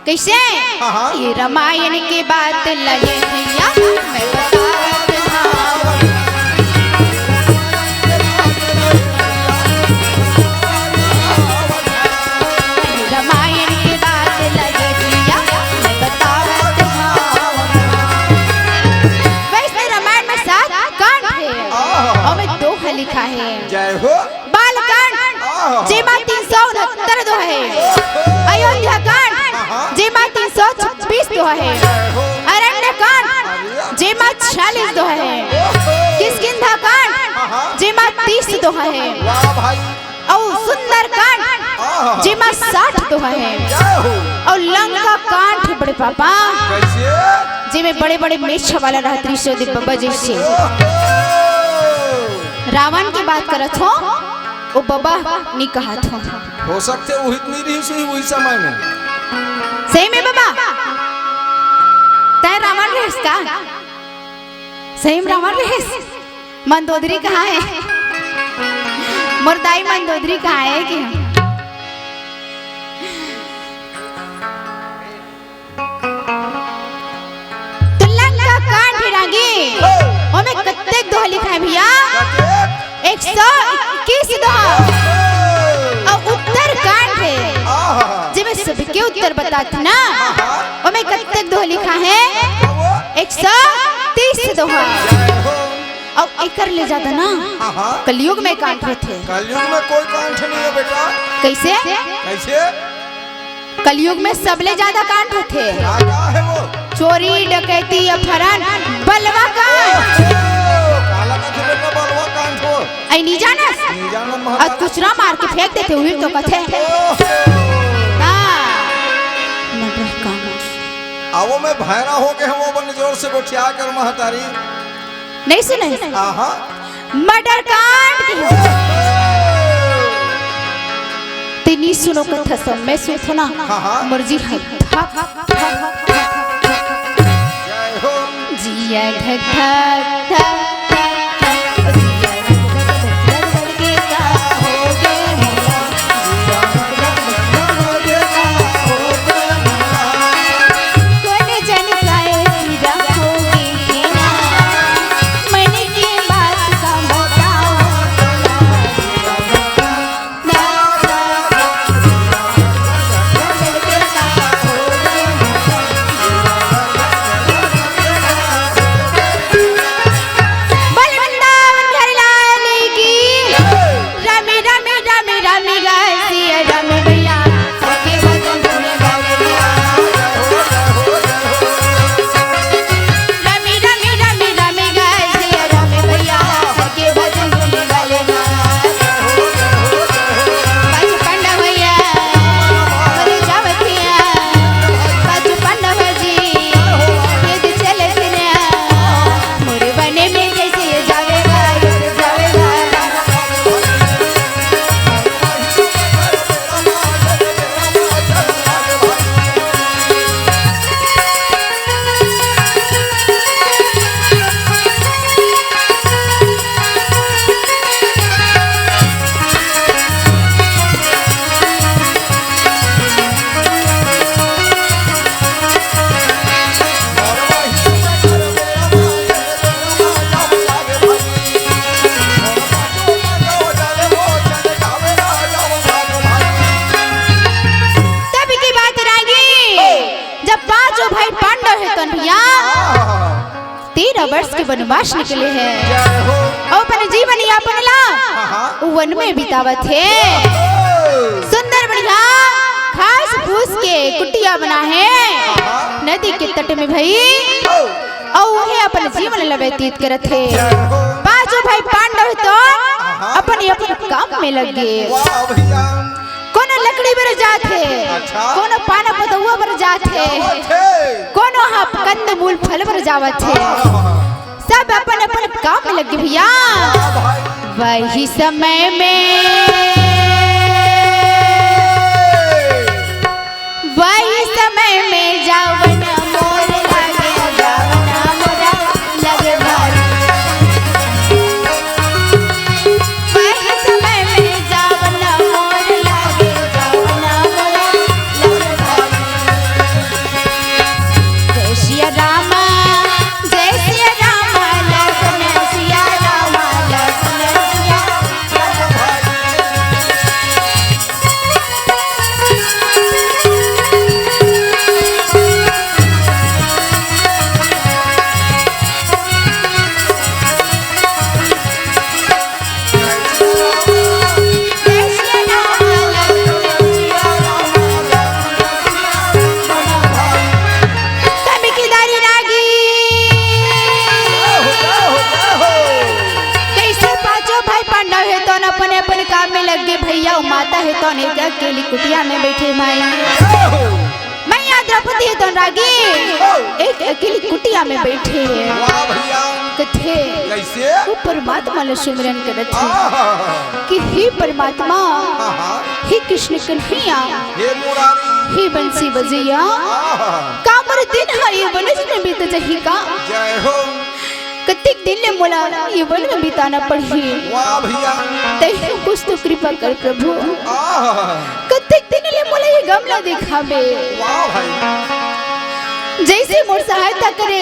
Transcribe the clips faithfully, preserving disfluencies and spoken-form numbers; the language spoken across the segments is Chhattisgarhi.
कइसे? हाँ, हाँ। ये रामायण के बात लगे भैया, मैं बतावत हँव। ये रामायण के बात लगे भैया, मैं बतावत हँव। वइसने रामायण में सात कांड हे, आहा। अउ ओमे दोहा लिखा हे। जय हो। बालकांड, आहा। जेमा तीन सौ उनहत्तर दोहा हे। अयोध्या कांड, आहा। जेमा तीन सौ छब्बीस दोहा हे। जय हो। अरण्य कांड, अरे। जेमा छियालीस दोहा हे। ओहो। किष्किंधा कांड, आहा। जेमा तीस दोहा हे। वाह भाई। अउ सुंदर कांड, आहा। जेमा साठ दोहा हे। जय हो। अउ लंका कांड हे बड़े पापा, कइसे? जेमे बड़े-बड़े मेछ वाला रहत रिहिस हे बबा जइसे। ओहो। रावण के बात करत हँव, ओ बबा नइ कहत हँव। हो सकथे उही तो नइ रिहिस होही उही समय में। सही में बबा, तैं रावण रिहिस का? सही में रावण रिहिस? मंदोदरी कहाँ हे? मोर दाई मंदोदरी कहाँ हे कि? तो लंका कांड हे रागी, हो। ओमे कतेक दोहा लिखा हे भैया? कतेक? एक सौ इक्कीस दोहा। हो। अउ उत्तर कांड हे, आहा। जेमे सबके उत्तर बताथे ना, आहा। ओमे कतेक दोहा लिखा हे? कतको? एक सौ तीस दोहा। जय हो। अउ एकर ले जादा ना, आहा। कलयुग में कांड होथे। कलयुग में कोई कांड नइ हे बेटा। कइसे? कइसे? कलयुग में सबले जादा कांड होथे। का, का हे वो? चोरी, डकैती, अपहरण, बलवा कांड। ओहो, काला कथे बेटा बलवा कांड हो? अई नइ जानस? नइ जानन महतारी। अउ कुचरा मार के फेंक देथे, उही तो कथे। ओहो। हाँ। मर्डर कांड। आवो मैं भैरा हो गे हँव, बने जोर से गोठिया कर महतारी। नइ सुने? आहा। मर्डर कांड के। तैं नइ सुनों कथस, मैं सुनथों ना। हाँ, हाँ। मोर जी ह धक, धक, धक, धक। जय हो। जिया धक, धक, धक, धक, धक। कोन जन काय पीरा होगे ना, मन के बात का बताओ। बोल वृंदावन बिहारी लाल की। रामे, रामे, रामे, रामे गाय सिया राम भैया। सखी भजन धुन गावे। रामे, रामे, रामे, रामे गाय सिया राम भैया। सखी भजन धुन गावे। पाछू पांडव भैया, मोरे जावत हिया। पाछू पांडव जी, ये दे चले सिन्या। मोरे बने में जैसे ये जावेगा, ये जावेगा। तब की बात रागी, जब पांचों भाई पांडव हे तौन भैया, तेरह वर्ष के वनवास निकले हे। जय हो। अउ अपन जीवन यापन ला हाँ, हाँ। वन में बितावत हे। ओ। सुंदर बढ़िया घास फूस के कुटिया बना हे। हाँ, हाँ। नदी के तट में भई। ओ। अउ उहें अपन जीवन ला व्यतीत करत हे। जय हो। पांचों भाई पांडव तो हाँ, हाँ। अपन अपन काम में लग गे। वाह भैया। कोनो लकड़ी बर जात हे, अच्छा। कोनो पाना पतौआ बर जात हे, जावत हे। कोनो ह कंद मूल फल बर जावत हे। आहा। सब अपन अपन काम में लगे भैया। वाह भाई। वही समय में, वही समय में जावन मोर लागे, जावन मोरा लागे भारी। वही समय में जावन मोर लागे, जावन मोरा लागे भारी। एक अकेली कुटिया में बैठे माई। जय हो। मैया द्रौपदी हे तोन रागी, हो। एक अकेली कुटिया में बैठे हे। वाह भैया। कथे, कैसे? वो परमात्मा ल सुमिरन करत हे आहा। कि हे परमात्मा, आहा। हे कृष्ण कन्हैया, हे मुरारी। हे बंसी बजैया, आहा। का मोर दिन ह ये वनस में बीत जही का? जय हो। कतेक दिन ले मोला ये वन में बिताना पड़ही। वाह भैया। तैं कुछ तो कृपा कर प्रभु। आहा। कतेक दिन ले मोला ये गम ला दिखाबे। वाह भाई। जैसे मोर सहायता करे,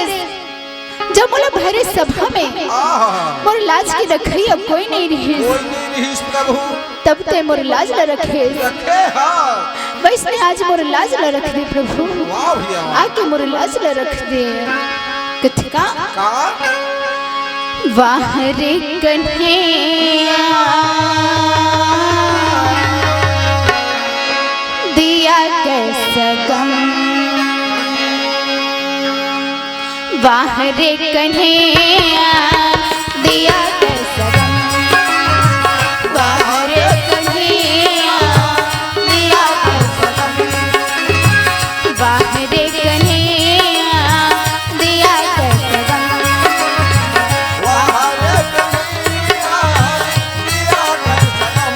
जब मोला भरे सभा में आहा। मोर लाज की रखैया कोई नहीं रहिस। कोई नहीं रहिस प्रभु। तब तैं मोर लाज ला रखे। रखे हाँ। वैसने आज मोर लाज ला रख दे प्रभु। वाह भैया। आके मोर लाज ला रख दे। कथे का? का? वाह रे कन्हैया, दिया कैसा गम। वाह रे कन्हैया, दिया कैसा गम। वाह रे कन्हैया, दिया कैसा गम। वाह रे कन्हैया, दिया कैसा गम। वाह रे कन्हैया, दिया कैसा गम।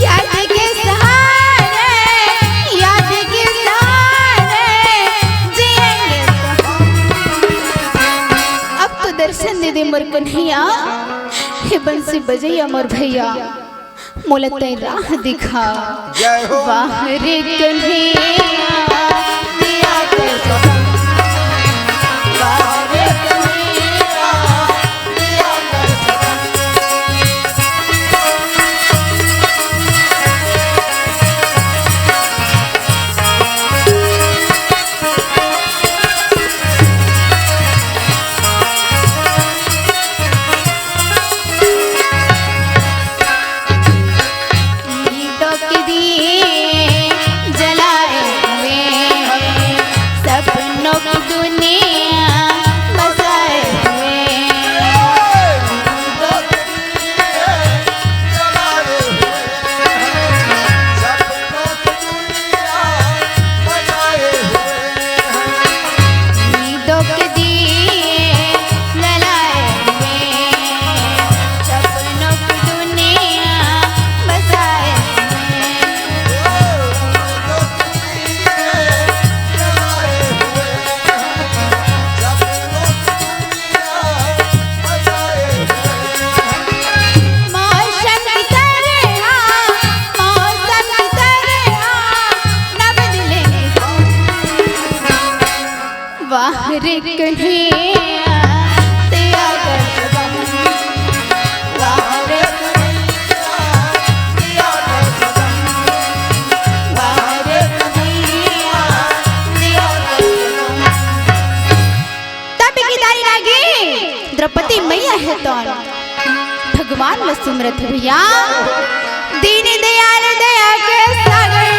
याद के सहारे, याद के सहारे जिएंगे तो हम। अब तो दर्शन दे दे मोर कन्हैया, हे बंसी बजैया मोर भैया, मोला तैं राह दिखा। जय हो। वाह रे कन्हैया, दिया कैसा गम। वाह रे कन्हैया, दीदों के दिए जलाए हुए हैं, सपनों की दुनिया बसाए हुए हैं। दीदों के दिए जलाए हुए हैं, सपनों की दुनिया बसाए हुए हैं। मौसम की तरह, मौसम की तरह न बदलेंगे। वाह रे कन्हैया, तेरा गजब। वाह रे कन्हैया, तेरा गजब। वाह रे कन्हैया, तेरा गजब। तब की दाई लागी द्रौपदी मैया हे तोन भगवान ल सुमरत हे भैया। दीन दयाल दया के सागर।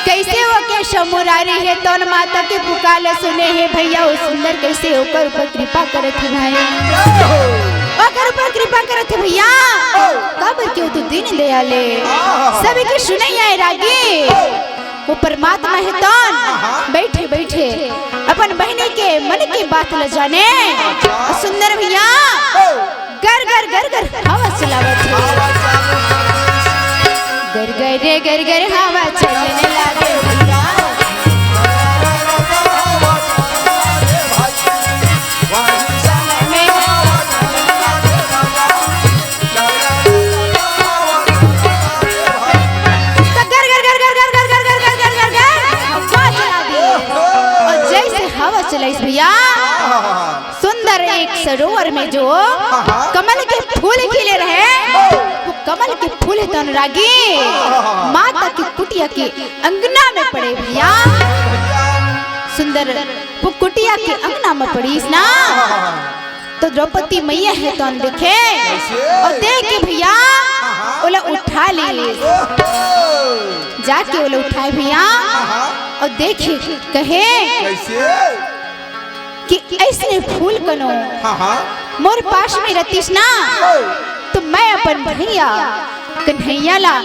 कैसे वो के समुरारी हे तोन माता के पुकार ल सुने हे भैया, वो सुंदर कैसे ओकर ऊपर कृपा करत हे भाई, ओकर ऊपर कृपा करत हे भैया। काबर के वो तो दीन दयाल हे, सभी के सुनैया हे रागी। वो परमात्मा हे तोन, हाँ, हाँ। बैठे बैठे अपन बहिनी के मन के बात ल जाने। अच्छा। सुंदर भैया, ओ। गर गर गर गर हवा चलावत हे। हवा चलावत हे। गर गर रे गर गर हवा चलने लागे भैया। तो गर गर गर गर हवा चला दिस। और जैसे हवा चलाइस भैया, सुंदर एक सरोवर में जो कमल के फूल खिले रहे, वो कमल के फूल हे तोन रागी माता की कुटिया के अंगना में पड़े भैया। सुंदर वो कुटिया के अंगना में पड़ीस ना। तो द्रौपदी मैया हे तोन देखे, कैसे? और देख के भैया, हाँ, हाँ। ओला उठा ले। ओहो। जाके ओला उठाए भैया, हाँ, हाँ। और देखे, कहे कैसे? कि ऐसने फूल कोनो, हाँ, हाँ। मोर पास में रतिस ना, ओ। तो मैं अपन भैया कन्हैया ला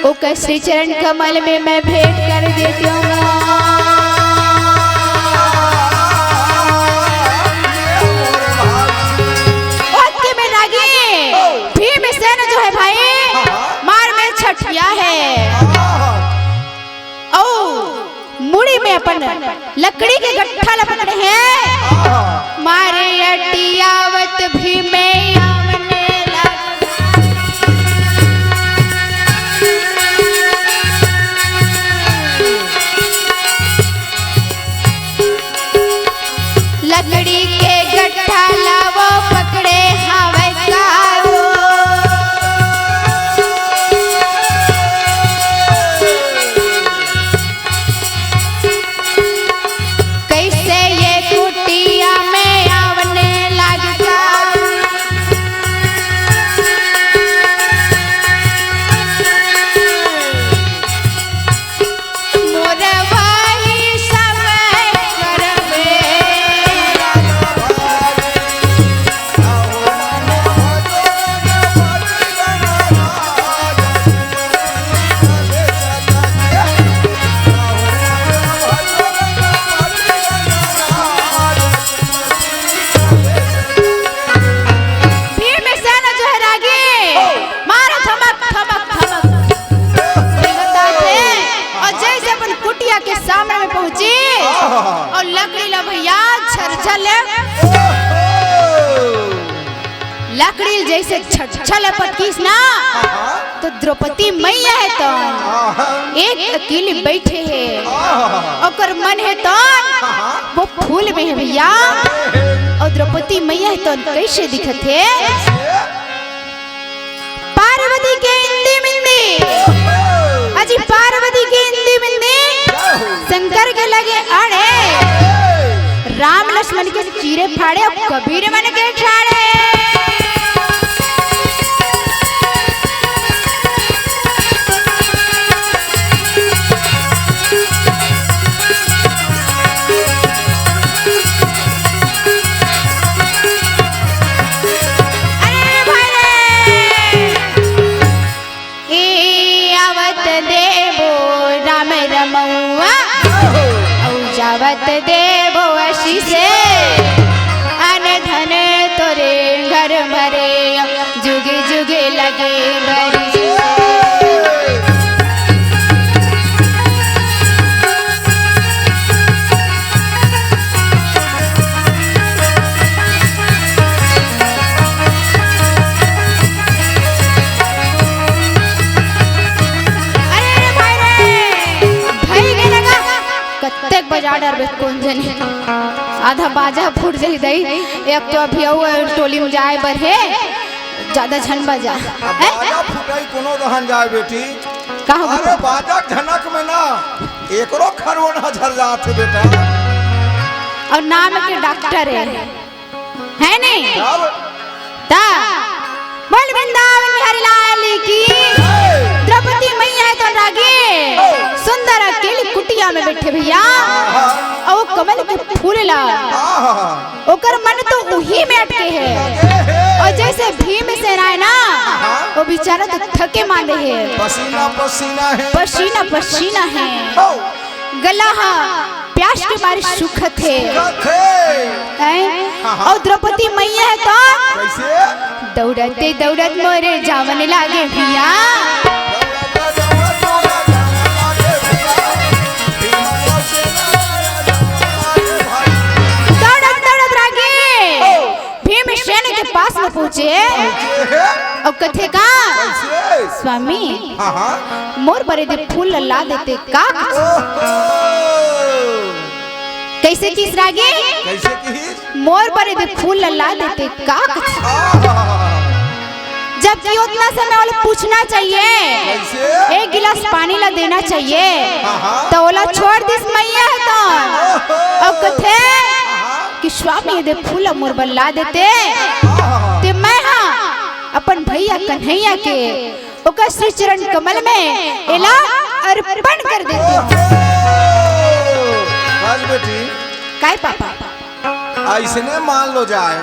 ओकर श्री चरण कमल में मैं भेंट कर देती हूँ। ओके में रागी भीमसेन जो है भाई, मार में छठिया है। ओ मुड़ी में अपन लकड़ी के गट्ठा ला पकड़े हे। मारे अटियावत भीमे आवने लग। लकड़ी के गट्ठा ला वो पकड़े हावय का। कइसे ये कुटिया में आवने लग गा। मोर वही समय करबे। भीमसेन जो है रागी, मारे धमक, धमक, धमक। देखत हे, अउ जइसे अपन कुटिया के सामने में पहुंची, अउ लकड़ी ला भैया झरझर ले, लकड़ी जइसे झरझर ले पटकीस ना, तो द्रौपदी मैया हे तो एक अकेली बइठे हे, ओकर मन हे तो वो फूल में हे भैया। अउ द्रौपदी मैया हे तो कइसे दिखत हे? पार्वती के इंदी मिंदी, अजी पार्वती के इंदी मिंदी, शंकर के लगे अड़े, राम लक्ष्मण के चीरे फाड़े अउ कबीर मन के ठाड़े। अरे भाई रे। ए आवत देबो राम रमौआ, अउ जावत देबो आशीष, अन धन तोरे घर भरे, जुग जुग लगे बरिस। अरे, अरे, भाई रे, भाई गे लगा। कत्तेक बजा डरबे कोन जनी। आधा बाजा फूट जाही दई। एक तो अभी अउ टोली में जाए बर हे, जादा झन बजा। अब हैं? बाजा फुटाई कोनो दहन जाए बेटी। का हो अरे बता? बाजा झनक में ना एकरो खरवन ह झर जात हे बेटा। अउ नाम के डॉक्टर हे। हे नहीं? अब ता बोल वृंदावन बिहारी लाल की। जय। द्रौपदी मैया हे तो रागी सुंदर अकेली कुटिया में बइठे भैया। हाँ। अउ कमल के फूल ला, हाँ। ओकर मन तो उही में अटके हे। अउ जइसे भीमसेन आय ना, हाँ। वो बेचारा तो थके मांदे हे। पसीना पसीना हे। पसीना पसीना हे। हो। गला हा प्यास के मारे सूखत हे। सूखत हे। हैं? हाँ, हाँ। अउ द्रौपदी मैया हे तो कइसे? दौड़त दौड़त मोरे जावन लागे भैया। दौड़त दौड़त रागी भीमसेन के पास में पहुंचे। पहुंचे हे। अउ कथे का? कइसे? स्वामी, हाँ, हाँ। मोर बर ए दे फूल ला देते का? ओहो। कइसे किहिस रागी? कइसे किहिस? मोर बर ए दे फूल ला देते का? आहा। जबकि ओतना समय ओला पूछना चाहिए, कइसे? एक गिलास पानी ला देना चाहिए, हाँ, हाँ। त ओला छोड़ दिस मैया हे तो। ओहो। अउ कथे हाँ। कि स्वामी ए दे फूल मोर बर ला देते, हाँ। ते मैं हा अपन भैया कन्हैया के ओकर श्री चरण कमल में एला अर्पण कर देती हूँ। ओहो! राज बेटी, काय पापा? अइसने मान लो जाए,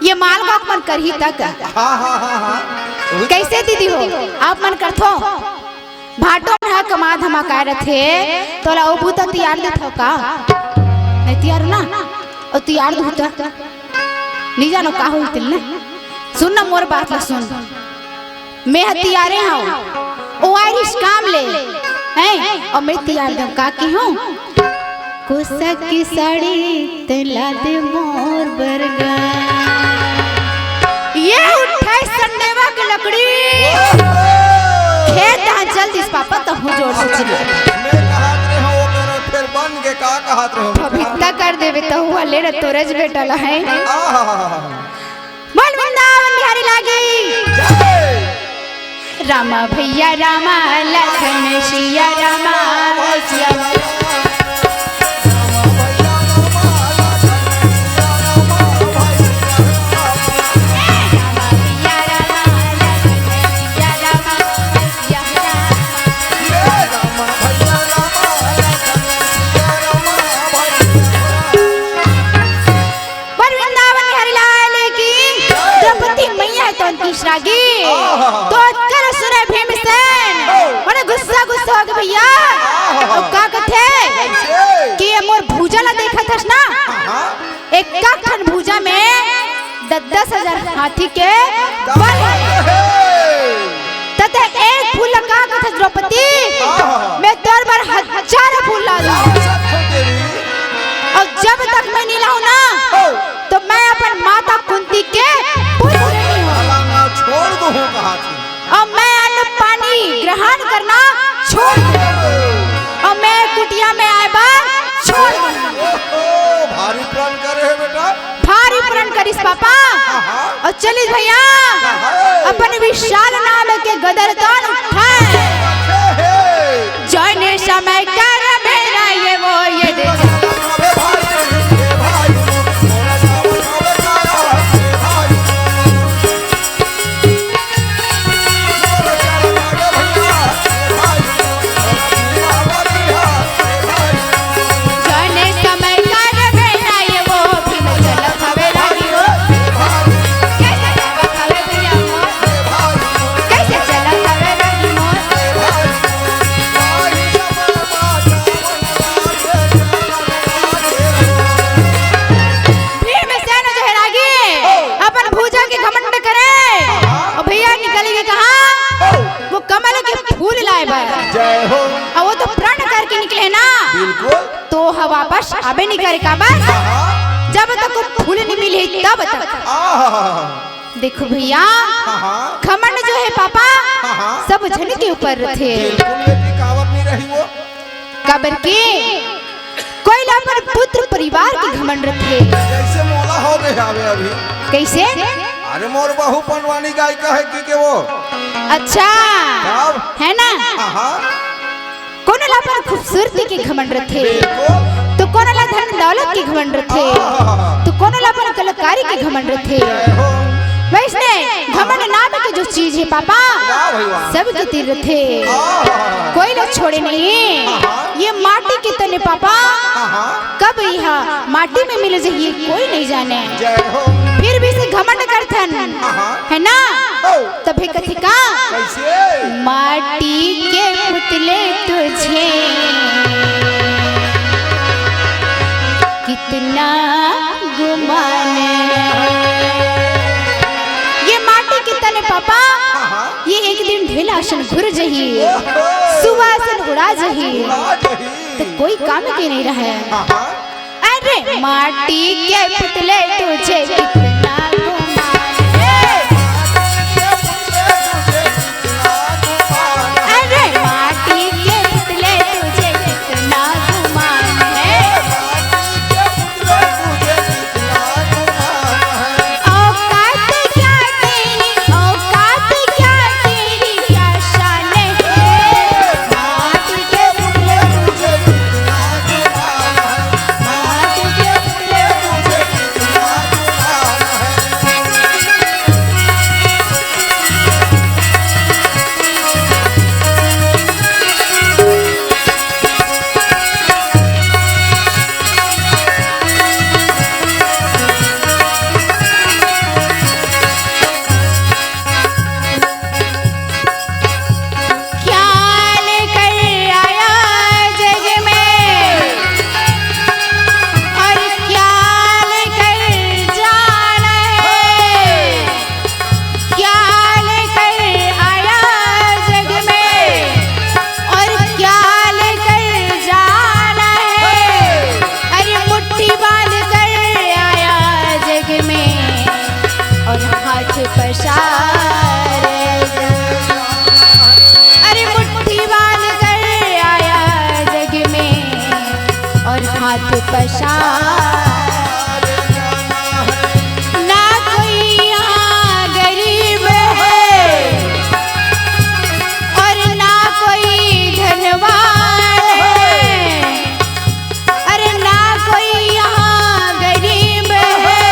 ये मालगाँव मन करही तक। हाँ, हाँ, हाँ, हाँ। कइसे दीदी हो, आप मन करथो? भाटो मन ह कमा धमा काय रथे, तोला ओ बूता तियार देथव का? नहीं तियार ना, ओ तियार दूता। नहीं जानो का होही तेला ना। सुन ना मोर बात ला सुन। मैं ह तियारे हंव, ओ आय रिहिस काम ले, हैं? अउ मैं तियार देंव का केहेंव? कोसा के साड़ी तैं ला दे मोर बर गा। ये उठाय संडेवा के लकड़ी। खेत ह जल दिस पापा, तहूँ जोर से चिल्ला। मैं कहत रहेंव, ओ करो फेर बन गे, का कहत रहेंव? पपीता कर देबे तहूँ वाले रे तोरज बेटा ला है। आहा। बोल वृंदावन बिहारी लागी। जय। रामा भैया रामा लखन सिया रामा। पर वृंदावन बिहारी लाल की। द्रौपदी मैया हे तो अंतीश रागी। आहा। तो कर सुने भीमसेन। ओ। बड़े गुस्सा गुस्सा हो गे भैया। आहा। अउ का कथे? कइसे? कि ये मोर भुजा ला देखत हस ना? हाँ। एक ठन भुजा में दस दस हजार हाथी के बल हे। त तैं एक फूल ला का कथस द्रौपदी? आहा। मैं तोर बर हजार फूल ला दूं। अउ जब तक मैं नहीं लाऊं ना, ओ। तो मैं अपन माता कुंती के पुत्र नहीं हूँ। अउ मैं अन्न पानी ग्रहण करना छोड़ दूँ। अउ मैं कुटिया में आय बर छोड़ दूँ। ओहो, भारी प्रण करे हे बेटा। भारी प्रण करिस पापा। आहा। अउ चलिस भैया, आहा। अपन विशाल नाम के गदा ल तोन उठाय। हे, हे। जौने समय कर बेरा ये वो ये दे। जौने समय कर बेरा ये वो भीम चलत हवे रागी हो। कइसे चलत हवे भैया मोर? कइसे चलत हवे रागी मोर? भीमसेन जो हे रागी, अपन भुजा के घमंड करे। अउ भैया निकल गे कहाँ? वो कमल के फूल लाय बर। जय हो। अउ वो तो प्रण करके निकले ना। बिल्कुल। तो ह वापस आबे नहीं करे, काबर? हाँ। जब तक वो फूल नहीं मिले तब तक। आहा। देखो भैया, हाँ, हाँ। घमंड जो हे पापा, हाँ, हाँ। सब झन के ऊपर रथे। बिल्कुल बेटी, काबर नहीं रही वो। काबर के कोई ला अपन पुत्र परिवार के घमंड रथे। जइसे मोला हो गे हावे अभी। कइसे? अरे मोर बहू पंडवानी गायिका हे कि के वो। अच्छा। कब? हे ना? हाँ, हाँ। कोनो ला अपन खूबसूरती के घमंड रथे, बिल्कुल। तो कोनो ला धन दौलत के घमंड रथे, आहा। तो कोनो ला अपन कलाकारी के घमंड रथे। जय हो। वइसने घमंड नाम के जो चीज हे पापा, वाह भाई वाह। सबके तीर रथे। आहा। कोई ला छोड़े नहीं। आहा। ये माटी के तन हे पापा, आहा। कब इहाँ माटी में मिल जाही कोई नहीं जाने। जय हो। फिर भी से घमंड करथन, आहा। हे ना? हो। तभे कथे का? कइसे? माटी के पुतले तुझे कितना गुमान है। ये माटी के तन हे पापा, हाँ, हाँ। ये एक दिन ढेला असन घुर जही, ओहो। सुवा असन उड़ा जही, उड़ा जही। त कोई काम के नहीं रहे। हाँ, हाँ। अरे माटी के पुतले तुझे कितना गुमान है। अरे माटी के पुतले तुझे कितना गुमान है। औकात क्या तेरी, औकात क्या तेरी, क्या शान है। माटी के पुतले तुझे कितना गुमान है। परेशान। ना कोई यहाँ गरीब है और ना कोई धनवान है। अरे ना कोई यहाँ गरीब है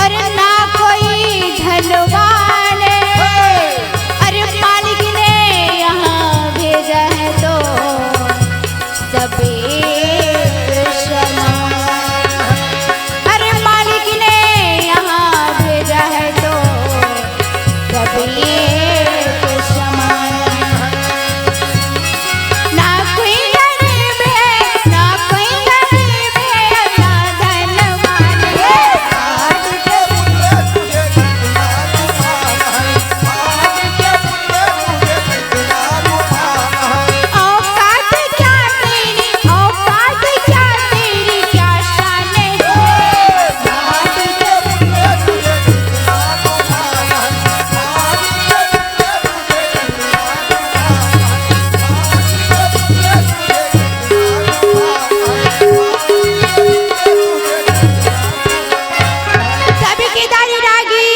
और ना कोई धनवान है। अरे मालिक ने यहाँ भेजा है तो सब एक समान। अरे मालिक ने यहाँ भेजा है तो सब एक समान। ना कोई गरीब है, ना कोई गरीब है, ना धनवान है। औकात क्या तेरी, औकात क्या तेरी, क्या शान है। तभी केदारी रागी।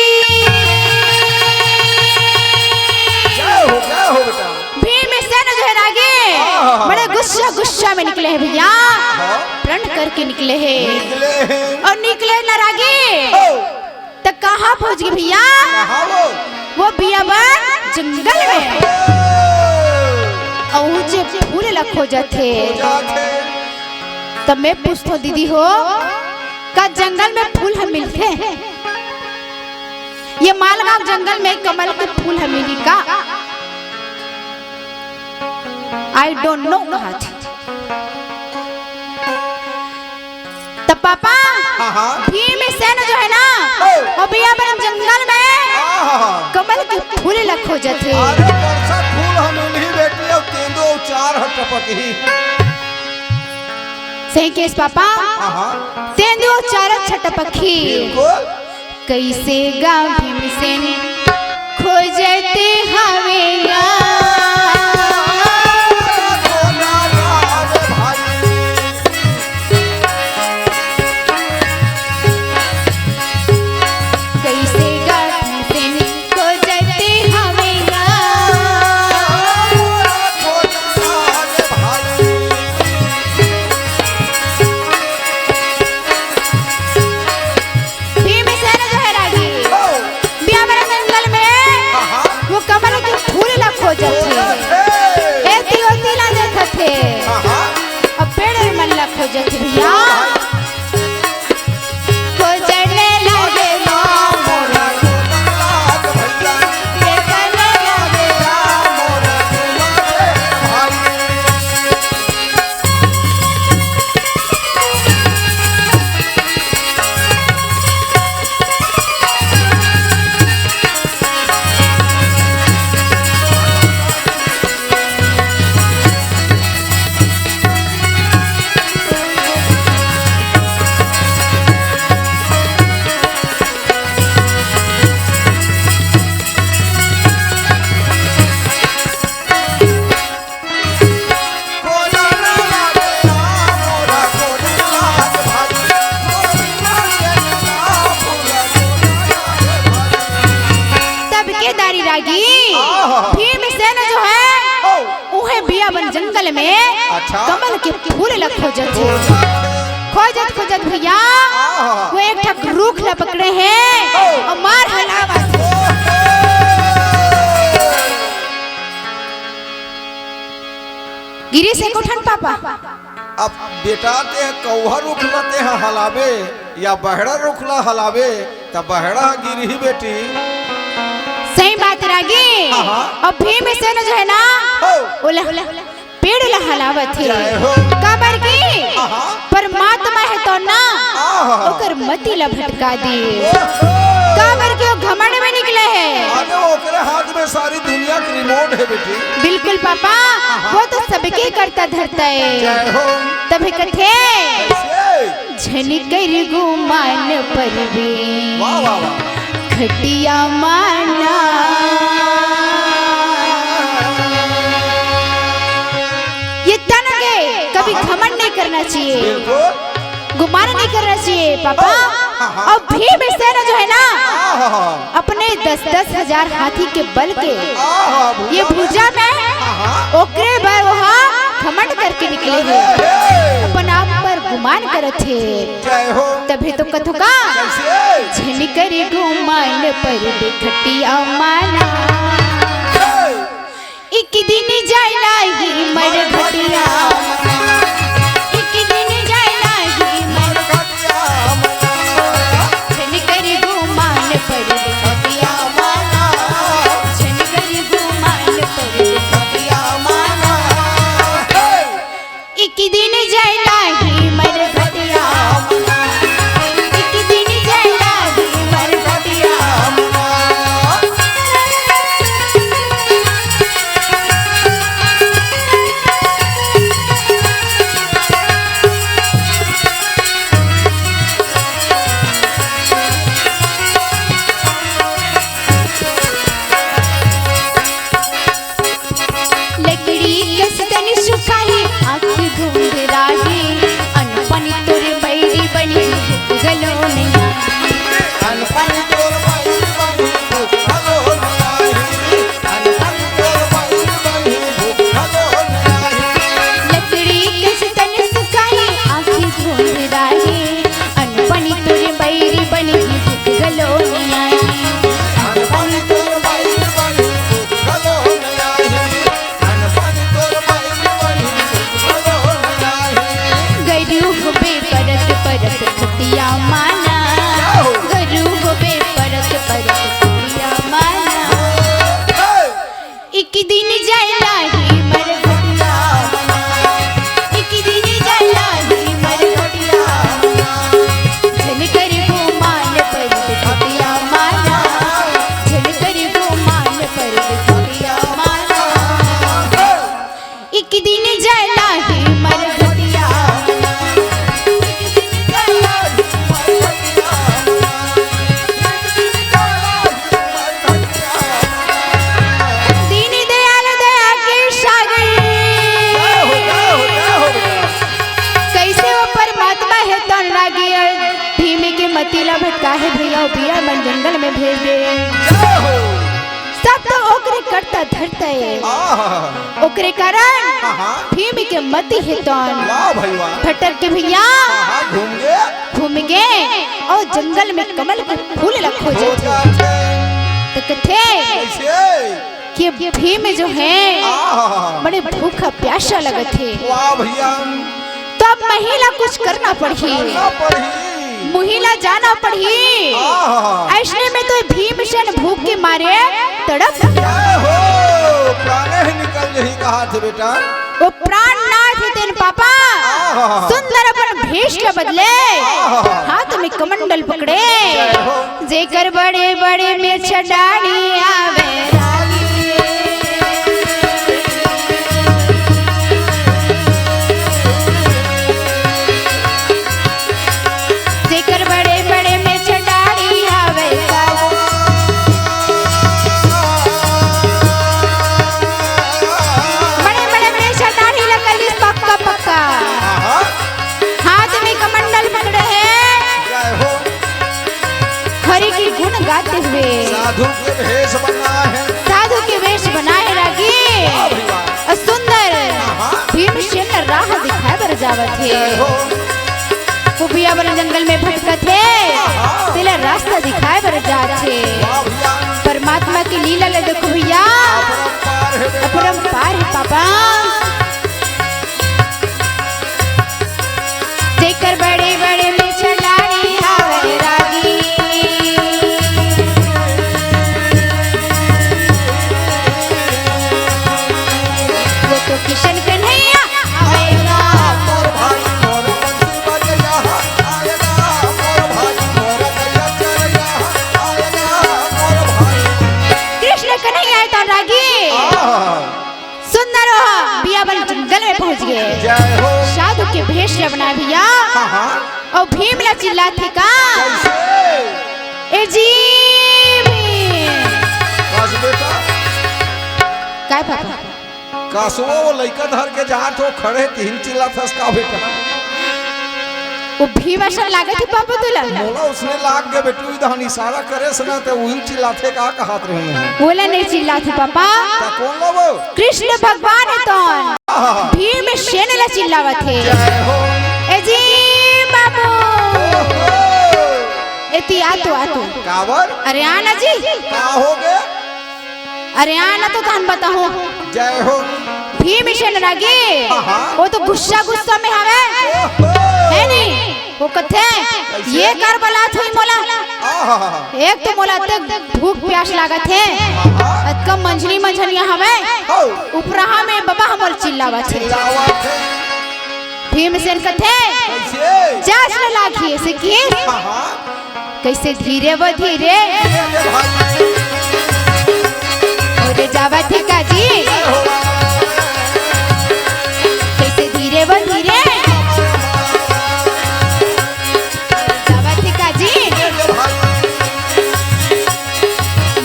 क्या हो, क्या हो बेटा? भीमसेन जो है रागी, हाँ, हाँ, हाँ। बड़े गुस्सा, गुस्सा में निकले हैं भैया। हाँ। प्रण करके निकले हैं। निकले हैं। और निकले ना रागी। ओ। तो कहाँ पहुँच गए भैया? कहाँ वो? वो बियाबन जंगल में। ओ। और ऊंचे फूल ला खोजत हे। खोजत हे। तब मैं पूछथों दीदी हो, का जंगल में फूल ह मिलथे? ये मालगांव जंगल में कमल के फूल ह मिली का? I don't know कहा थी। त पापा, हाँ, हाँ। भीमसेन जो है ना, ओ। वो बियाबन जंगल में हाँ, हाँ, हाँ। कमल के फूल ला खोजत हे। अरे, कौन सा फूल ह मिलही बेटी, अउ तेंदू अउ चार ह टपकही। सही केस पापा। हाँ, हाँ। तेंदू अउ चार ह टपकही। बिल्कुल। कैसे गा भीमसेन खोजते हवे गा। कैसे गा भीमसेन खोजते हवे गा। भीमसेन जो है रागी, ओ। बियाबन जंगल में हाँ, हाँ। वो कमल के फूल ला खोजत हे। खोजत हे। एती ओती ला देखत हे। हाँ, हाँ। अब पेड़ मन ला खोजत हे भैया। खोजने लगे ना मोरा। तब केदारी रागी, आहा। भीमसेन जो है, ओ। उहे बियाबन जंगल में अच्छा। कमल के फूल ला खोजत हे। खोजत, खोजत भैया, आहा। वो एक ठक रूख ला पकड़े हे ओ। अउ मार हलावत हे। गिरिस एको ठन पापा। अब बेटा, तें कौहा रूख ला तें हलाबे या बहरा रूख ला हलाबे, त बहरा गिरही बेटी। सही बात रागी। हाँ, हाँ। अब भीमसेन जो है ना, हो। ओला पेड़ ला हलावत हे। जय हो। काबर कि हाँ, हाँ। परमात्मा हे तो ना, हाँ, हाँ। ओकर मति ला भटका दे। ओहो। काबर कि वो घमंड में निकले हे। अरे, ओकरे हाथ में सारी दुनिया के रिमोट हे बेटी। बिल्कुल पापा, हाँ, हाँ। वो तो सबके करता धरता हे। जय हो। तभे कथे, कैसे? झन कर गुमान परवीन, वाह, वाह, वाह। खटिया माना। ये तन के कभी हाँ, हाँ। घमंड नहीं करना चाहिए, बिल्कुल। गुमान नहीं करना चाहिए पापा। हाँ, हाँ। और भीमसेन जो है ना, हाँ, हाँ, हाँ। अपने दस दस हजार हाथी के बल के हाँ, हाँ, ये भुजा में हाँ, हाँ। ओकरे बर वो घमंड करके निकले हे, अरे हे। अपन आप पर गुमान करत हे। जय हो। तभी तो कथो का कैसे? झन करी गुमान पर बिखटिया माना। हे। एक दिन जाय लाही मरघटिया, एक दिन जाय लाही मरघटिया। झन करी गुमान पर बिखटिया माना, झन करी गुमान पर बिखटिया माना। एक दिन जाय लाही मरघटिया, एक दिन जाय लाही मरघटिया। लकड़ी कस तन सुखाही, आँखी धुंधराही, अनपन तोर बैरी बनी, गलो नैया। अनपन तोर बैरी बनी, गलो नैया। अनपन तोर बैरी बनी, गलो नैया। लकड़ी कस तन सुखाही, आँखी धुंधराही, अनपन तोर बैरी बनी, गलो नैया। अनपन तोर बैरी बनी, गलो नैया। गरू होबे परत परत खटिया माना, गरू होबे परत परत खटिया माना। एक दिन जाय लाही मरघटिया, एक दिन जाय लाही मरघटिया। झन करी गुमान पर बिखटिया माना, झन करी गुमान पर बिखटिया माना। एक दिन जाय लाही मरघटिया। दीन दयाल दया के सागर। कैसे वो परमात्मा हे तन रागी भीम के मति ला भटकाहे भैया, बिया बन जंगल में भेज दे। सब तो ओकरे करता धरता हे। आहा। ओकरे कारण हाँ, हाँ। भीम के मति हे तन। वाह भाई वाह। भटक के भैया हाँ, हाँ, घूम गे। घूम गे और जंगल में कमल के फूल ला खोजत हे। तो कथे कैसे? कि भीम जो हे आहा। बड़े भूखा प्यासा लगत हे। वाह भैया। तो अब महिला कुछ करना पड़ही। करना पड़ही। महिला जाना पड़ही। आहा। ऐसने में तो भीमसेन भूख के मारे तड़प। जय हो, प्राणे ही निकल जही कहा थे बेटा। वो प्राणनाथ हे तेन पापा। आहा। सुंदर अपन भेष के बदले आहा। हाथ में कमंडल पकड़े। जय हो। जेकर बड़े बड़े मेछ डाढ़ी आवे। जेकर बड़े बड़े मेछ डाढ़ी आवे। बड़े बड़े मेछ डाढ़ी लगल पक्का पक्का। आहा। हाथ में कमंडल पकड़े हे। जय हो। हरि के गुण गाते हुए साधु के भेष बना है। साधु के भेष बना है रागी। वाह भाई वाह। और सुंदर आहा। भीमसेन राह दिखाए बर जावत हे। जय हो। वो बिया बन जंगल में भटकत हे। आहा। तेला रास्ता दिखाए बर जात हे। वाह भैया। परमात्मा की लीला ले देखो भैया। अपरंपार है बेटा। अपरंपार है पापा। जेकर बड़े बड़े मेछ डाढ़ी हावय रागी। वो तो किशन कन्हैया हावय ना। मोर भाई मोर बंसी बजैया हावय ना। मोर भाई मोर गैया चरैया हावय ना। मोर भाई कृष्ण कन्हैया हे तो रागी। आहा। सुंदर हो, बिया बन जंगल में पहुंच गे। जय हो। साधु के भेष ला बनाए भैया। हाँ, हाँ। और भीम ला चिल्लाथे का? कैसे? ए जी भीम। बस बेटा। काय पापा? का सुआ वो लइका धर के जात हो, खड़े तिहिल चिल्लाथस का बेटा? वो भीम असन लागत हे पापा तुला? मोला उसने लाग गे बेटू, इधर इशारा करे से ना ते उहिल चिल्लाथे का कहत रहे हैं। ओला नहीं चिल्लाथे पापा। ता कोन ला वो? कृष्ण भगवान हे तोन। आहा। भीमसेन ला चिल्लावत हे। जय हो। ए जी बाबू। ओहो। ए ती आ तू, आ तू। काबर? अरे आ ना जी। का हो गे? अरे आ ना तो तहन बताहूँ। जय हो। भीमसेन रागी, हाँ, हाँ। वो तो गुस्सा गुस्सा में हवे। ओहो। हे नहीं? वो कथे, कैसे? ये कर बलात होही मोला। आहा। एक तो मोला अतेक भूख प्यास लागत हे। आहा। अतका मंझनी मंझनिया हवे। हो। उपराहा में बबा हमर चिल्लावत हे। चिल्लावत हे। भीमसेन कथे, कैसे? जास न लागी, ऐसे की? हाँ, हाँ। कैसे धीरे वो धीरे। धीरे वो भाई। ओरे जावत हे का जी? जय हो। कैसे धीरे वो धीरे। जावत हे का जी? धीरे वो भाई।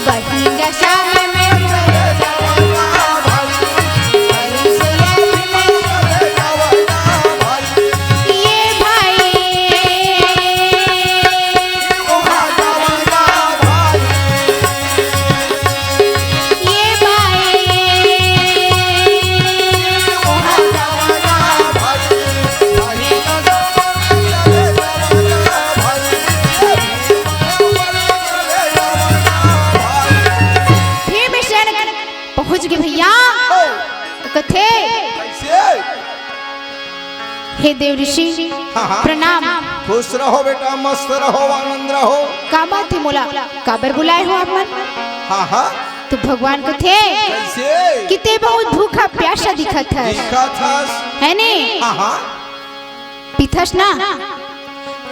बहिंगा शाम में ये भाई, ये भाई, भीमसेन पहुंच गे भैया। ओ। कथे, कैसे? हे देव ऋषि, हाँ, हाँ। प्रणाम। खुश रहो बेटा, मस्त रहो, आनंद रहो। का बात हे मोला, काबर बुलाए हो आप मन? हाँ, हाँ। तो भगवान कथे, कैसे? कि ते बहुत भूखा प्यासा दिखत हस। दिखत हस। हे ने? हाँ, हाँ। पीथस ना?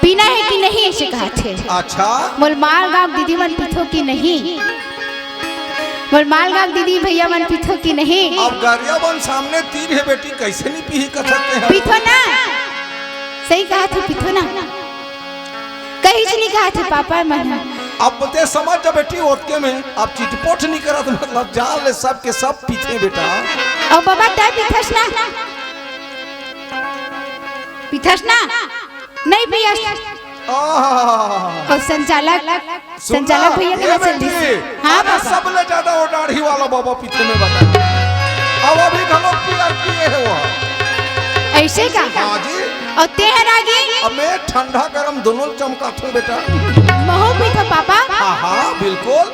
पीना हे कि नहीं, ऐसे कहत हे। अच्छा। मोला मालगांव दीदी मन पीथो कि नहीं? मोला मालगांव दीदी भैया मन पीथो कि नहीं? अब गरिया बन सामने तीर हे बेटी, कैसे नहीं पीही कथत हे? पीथो ना? सही कहत हे, पीथो ना? कहीं से नहीं कहत हे पापा मन। अब ते समझ जा बेटी, ओतके में अब चिटपोट नहीं करत, मतलब जान ले सब के सब पीथे बेटा। अब बाबा तय पीथस ना? पीथस ना? नहीं पियस। आह। अउ संचालक, सुन ना, संचालक भैया ये कहाँ चल बेटी, दिस? हाँ अरे बाबा। सबले ज्यादा वो दाढ़ी वाला बाबा पीथे में बता। अब अभी घलो पियर पिए हे वो। ऐसे का? हाँ जी। अउ ते हर आगे? अब मैं ठंडा गरम दोनों चमकाथूं बेटा। महू पीथो पापा? हाँ, हाँ, बिल्कुल।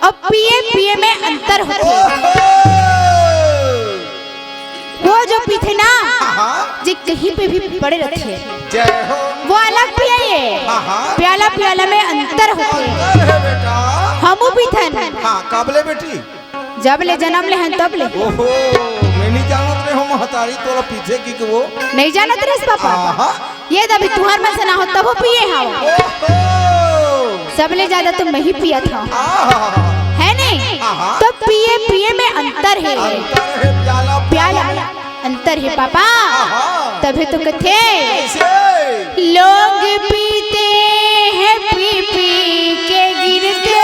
अब पिए पिए में अंतर होथे। ओहो! वो जो पीथे ना, हाँ, हाँ। जे कहीं पे भी पड़े रथे, जय हो। वो अलग पिए। हाँ, हाँ। प्याला प्याला में अंतर होथे। अंतर हे बेटा। हमू पीथन। हाँ, कब ले बेटी? जब ले जनम ले हन तब ले। ओहो, मैं नहीं जानत रहे हूँ महतारी तोला पीथे कि, कि वो। नहीं जानत रहे पापा? हाँ, हाँ। ये दबी तुहर मन से ना हो तभो पिए हव। ओहो। सबले ज्यादा तो मैं ही पियत हव। आहा। हे नहीं? आहा। तो पिए पिए में अंतर हे। अंतर हे प्याला प्याला। प्याला। अंतर हे पापा। आहा। तभे तो कथे। कैसे? लोग पीते हैं पी पी के गिरते।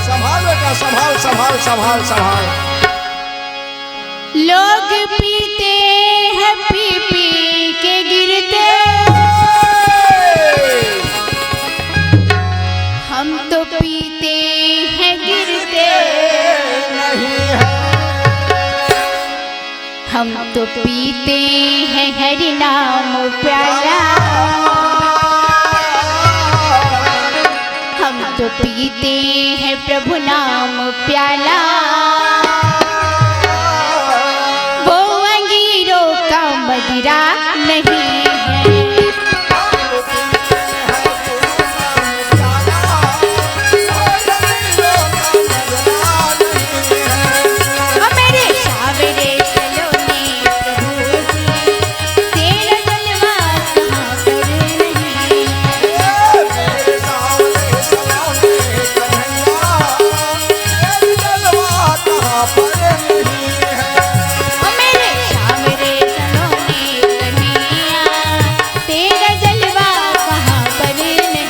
संभाल बेटा, संभाल, संभाल, संभाल, संभाल। लोग पीते हैं पी पी के गिरते, हम तो पीते हैं गिरते नहीं हैं। हम तो पीते हैं हरि नाम प्याला। हम तो पीते हैं प्रभु नाम प्याला, वो अंजीरों का मदिरा नहीं है। ओ मेरे सावरे सलोने प्रभु जी, तेरा जलवा कहाँ पर नहीं। ओ मेरे सावरे सलोने कन्हैया, तेरा जलवा कहाँ पर नहीं।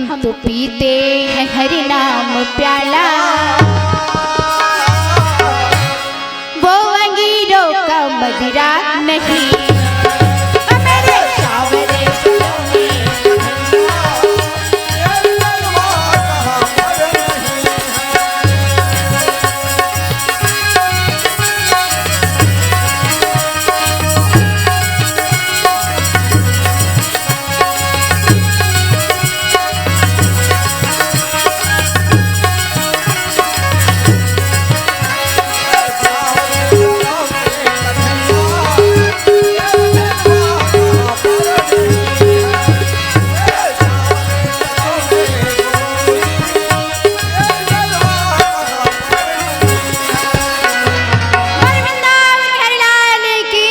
हम तो पीते हैं हरि नाम प्याला, वो अंगीरों का मदिरा नहीं। ओ मेरे सावरे वृंदावन बिहारी लाल की।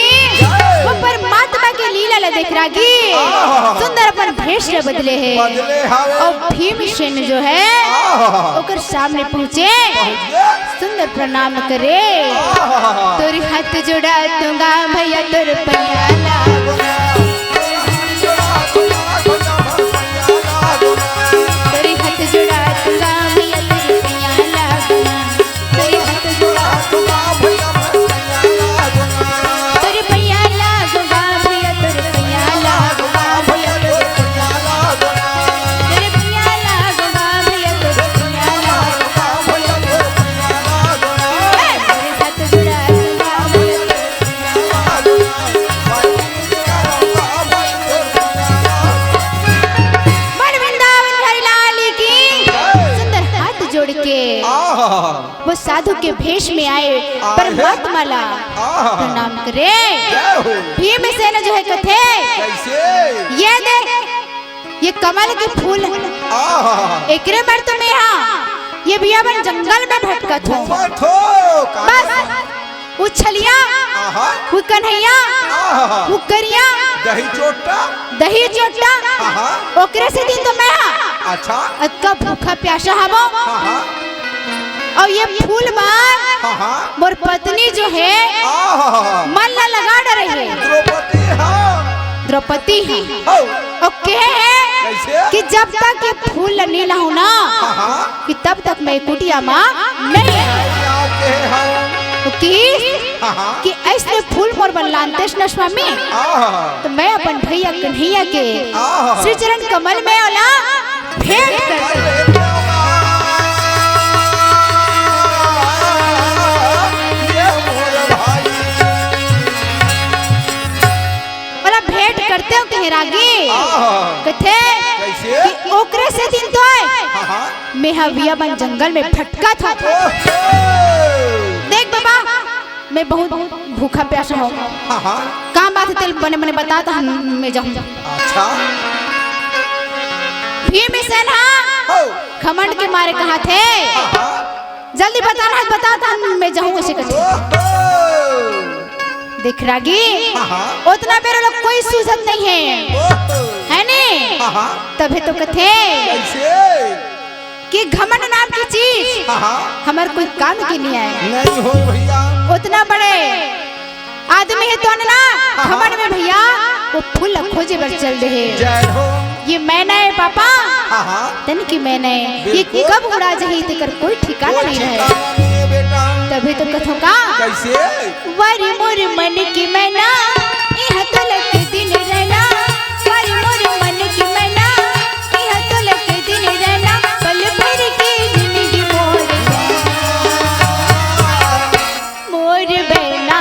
वो परमात्मा के लीला ला देख रागी। आहा। सुंदर अपन भेष ला बदले हे। बदले हवे। अउ भीमसेन जो हे, आहा। ओकर सामने पहुंचे। पहुंचे। सुंदर प्रणाम करे। आहा। तोर हाथ जोड़ा तूंगा भैया तोर पैया ला। तोर हाथ जोड़ा तूंगा भैया तोर पैया ला। तोर हाथ जोड़ा तूंगा भैया तोर पैया ला। तोर पैया ला दूंगा भैया तोर पैया ला। तोर पैया ला दूंगा भैया तोर पैया ला। ए, तोर हाथ जोड़ा तूंगा भैया। मन वृंदावन बिहारी लाल की। सुंदर हाथ जोड़ के आहा। वो साधु के भेष में आए आए। परमात्मा ला आहा। प्रणाम करे। जय हो। भीमसेन जो हे कथे, कैसे? ये दे, ये कमल के फूल, आहा। एकरे बर तो मैं हा ये बियाबन जंगल में भटकत हों। घूमत हो, का बस, करत? वो छलिया, आहा। वो कन्हैया, आहा। वो करिया, दही चोट्टा। दही चोट्टा, आहा। ओकरे सेती तो मैं हा अच्छा। अतका भूखा प्यासा हवों। आहा। अउ ये फूल बर आहा। मोर पत्नी जो हे, आहा। मन ला लगा डरे हे। द्रौपदी हा। द्रौपदी हा। हो। अउ कहे हे कैसे? कि जब तक ये फूल ला नइ लाहूं ना, आहा। कि तब तक मैं कुटिया मा नइ आऊं। क्या कहे हम? तो कि हाँ, हाँ। कि अइसने फूल मोर बर लानतेस न स्वामी, आहा। तो मैं अपन भैया कन्हैया के आहा। श्री चरण कमल में ओला भेंट कर दूं। ये मोर भाई। ओला भेंट करते हो कहे रागी। आहा। कथे कैसे? कि ओकरे सेती तो आय। हाँ, हाँ। मैं हा बियाबन जंगल में भटकत हों। ओहो। देख बाबा, मैं बहुत भूखा प्यासा हों। हाँ, हाँ। का बात हे तेला बने बने बता त हन मैं जाहूं। अच्छा। भीमसेन हा हो। घमंड के मारे कहत हे। हाँ, हाँ। जल्दी बता ना, बता त हन मैं जाहूं अइसे कथे। ओहो। देख रागी, हाँ, हाँ। ओतना बेर ओला कोई सूझत नइ हे। ओहो। हे नी? हाँ, हाँ। तभे तो कथे कैसे? कि घमंड नाम के चीज हाँ, हाँ। हमर कोई काम के नइ आय। नइ हो भैया। ओतना बड़े आदमी हे तो ना, हाँ, हाँ। घमंड में भैया वो फूल ला खोजे बर चल दे हे। जय हो। ये मैना हे पापा, हाँ, हाँ। तन की मैना हे, ये बिल्कुल। कब उड़ा जाही तेकर कोई ठिकाना नइ हे। तभे तो कथों का कैसे? वा रे मोर मन के मैना, इहाँ तो लगे दिन रैना। वा रे मोर मन के मैना, इहाँ तो लगे दिन रैना। पल भर के जिंदगी मोर, मोर बैना।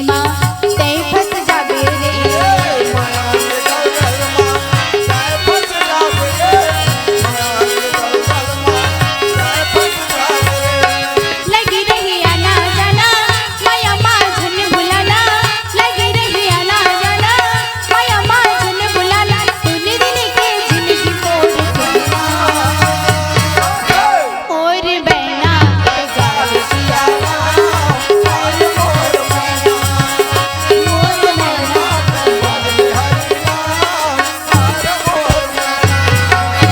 माँ, तैं फंस जाबे रे। लगी रही आना जाना, माया माँ झन भुलाना। लगी रही आना जाना, माया माँ झन भुलाना। तूने दिल के जिंदगी मोर के माँ। मोर बहना के जाल जिया।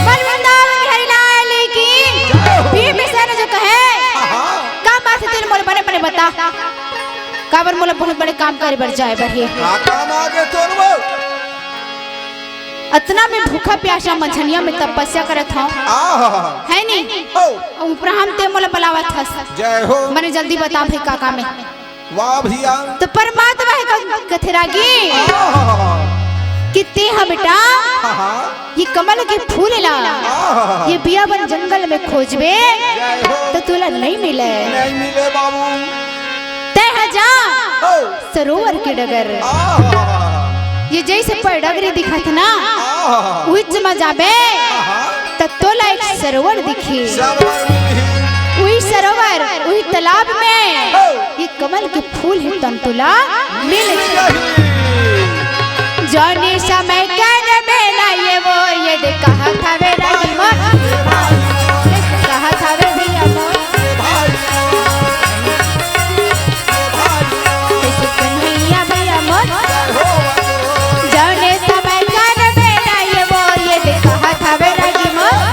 बोल वृंदावन बिहारी लाल की। भीमसेन जो कहे, का बात हे, तेला मोला बने बने बता, काबर मोला बहुत बड़े काम करे बर जाए बर हे। का काम आगे तोर बर? अतना मैं भूखा प्यासा मंझनिया में तपस्या करत हंव। आहा। हे नी? हो। उपरांत तैं मोला बलावत हस। जय हो। बने जल्दी बता भाई, का काम हे? वाह भैया। तो परमात्मा हे क-, कथे रागी आहा। कि तैं ह बेटा, आहा। ये कमल के फूल ला, आहा। ये बियाबन जंगल में खोजबे, जय हो। तो तोला नहीं मिले। नहीं मिले बाबू। तैं ह जा हो। सरोवर के डगर। आहा। ये जैसे पर डगरी दिखत ना, आहा। उहिच म जाबे, आहा। त तोला एक सरोवर दिखी। सरोवर मिलही। उही सरोवर, उही तालाब में हो। ये कमल के फूल हे तन तोला मिल जाही। जौने समय कर में ना ये वो ये दे कहत हवे रागी मोर, कहत हवे भैया मोर। कन्हैया भैया मोर। जौने समय कर में ना ये वो ये दे कहत हवे रागी मोर।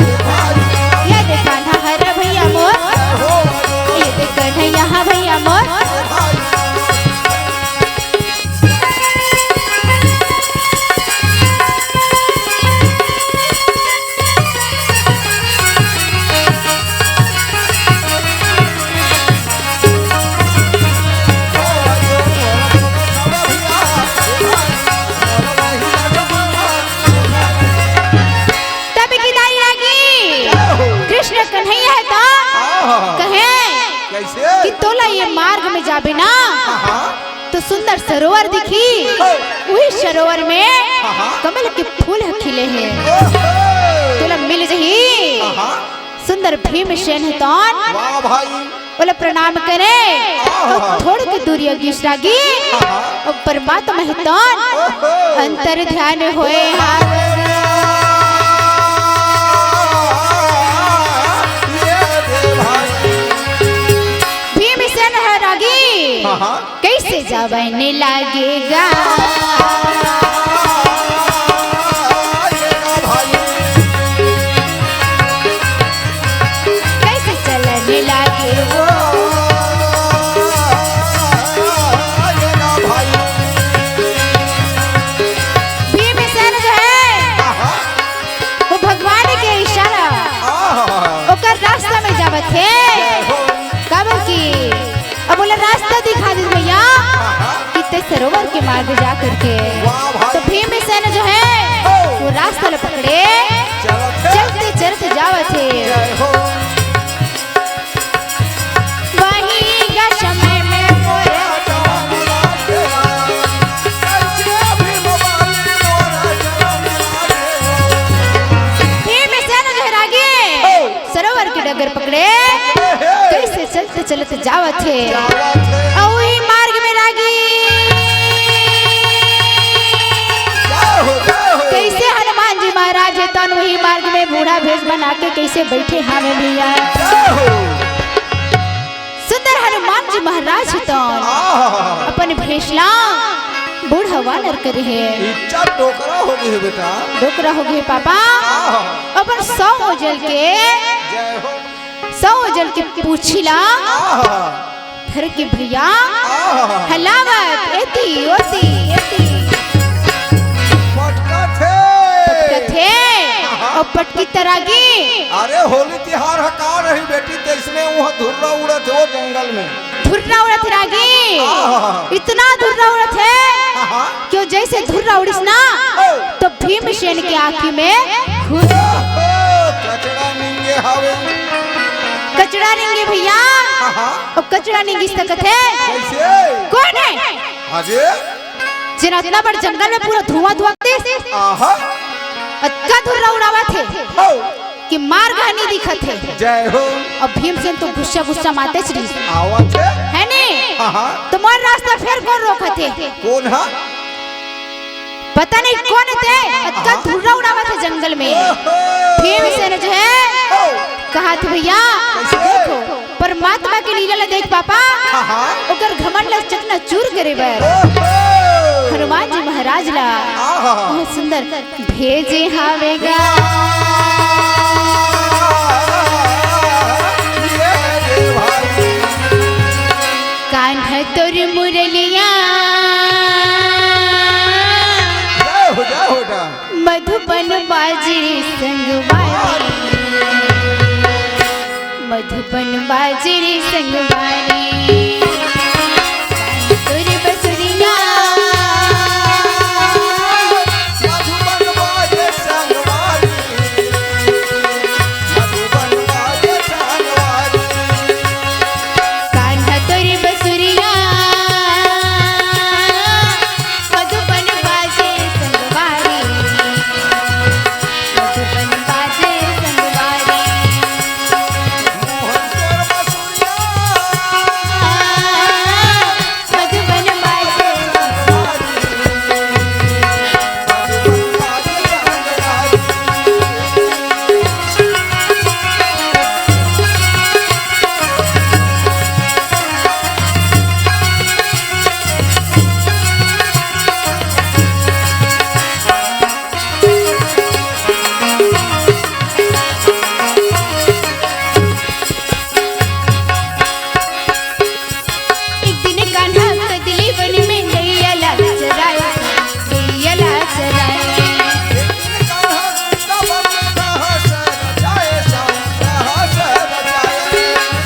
ये दे कान्हा हर भैया मोर। ये दे कन्हैया भैया मोर। तब गिदाई लागी। कृष्ण कन्हैया हे त आहा। कहे कैसे? कि तोला ये मार्ग में जाबे ना, आहा। तो सुंदर सरोवर दिखी। हो। उही सरोवर में आहा। कमल के फूल ह खिले हे। ओहो। तोला मिल जही। आहा। सुंदर भीमसेन हे तन। वाह भाई। ओला प्रणाम करे। आहा। अउ थोड़ के दूरी अगीस रागी। आहा। अउ परमात्मा हे तन। ओहो। अंतर ध्यान होए हा। ये दे भाई। भीमसेन ह रागी। आहा। कैसे जावन लागेगा, कैसे चलन लागे वो। भीमसेन जो है, वो भगवान के इशारा, ओकर रास्ता में जावत हे। काबर कि अब ओला रास्ता दिखा दे भैया कि तैं सरोवर के मार्ग जा करके। वाह भाई। तो भीमसेन जो है, ओ। वो रास्ता ल पकड़े, चलत हे। चलते चलते जावत हे। जय हो। वही गा समय में मोरे भीमसेन जो है रागी, ओ। सरोवर के डगर पकड़े, हे, हे। कैसे चलते चलते जावत हे। जावत हे। अउ उही मार्ग में रागी। जय हो, जय हो। कैसे हनुमान जी महाराज हे तन उही मार्ग में बूढ़ा भेष बना के कैसे बैठे हावे भैया। जय हो। सुंदर हनुमान जी महाराज हे तन आहा। अपन भेष ला बूढ़ा वानर करे हे। इज्जत डोकरा हो गे हे बेटा। डोकरा हो गे हे पापा। आहा। अपन सौ ओजल के जय हो। सौ ओजल के पूछी ला आहा। धर के भैया आहा। हलावत एती ओती एती पटकत हे। पटकत हे। आहा। अउ पटकी त रागी। अरे होली तिहार ह का रही बेटी, तइसने उहाँ धुर्रा उड़त हे वो जंगल में। धुर्रा उड़त हे रागी। आहा। इतना धुर्रा उड़त हे आहा। कि वो जइसे धुर्रा उड़िस ना ओ। तो भीमसेन के आँखी में घुस। ओहो, कचड़ा निंगे हावे। कचड़ा निंगे भैया। आहा। अउ कचड़ा निंगिस त कथे। कइसे? कोन हे? अरे, जेन अतना बड़ जंगल में पूरा धुआं धुआं कर दिस, आहा। अतका धुर्रा उड़ावत हे हो। कि मार्ग ह नइ दिखत हे। जय हो। अब भीमसेन तो गुस्सा गुस्सा मातेच रहिस। आवत हे। हे ने? हाँ, हाँ। तो मोर रास्ता फेर कोन रोकत हे? कोन हा? पता नहीं कोन हे ते, अतका आहा। धुर्रा उड़ावत हे जंगल में। ओहो। भीमसेन जो हे, ओ। कहा थे भैया, कैसे? देखो, परमात्मा के लीला ला देख पापा, हाँ, हाँ। ओकर घमंड ला चकनाचूर करे बर ओहो। हनुमान जी महाराज ला आहा। बहुत सुंदर भेजे हावे गा। ये रे भाई। कान्हा तोर मुरलिया। जय हो, जय हो, जय। मधुबन बाजे रे संगवारी, मधुबन बाजे रे संगवारी, तोर बसुरिया। मधुबन बाजे संगवारी, मधुबन बाजे संगवारी। कान्हा तोर बसुरिया, मधुबन बाजे संगवारी, मधुबन बाजे संगवारी। मोहन तोर बसुरिया। मधुबन बाजे संगवारी। एक दिन कान्हा कदली वन में गैया ला चराए, गैया ला चराए।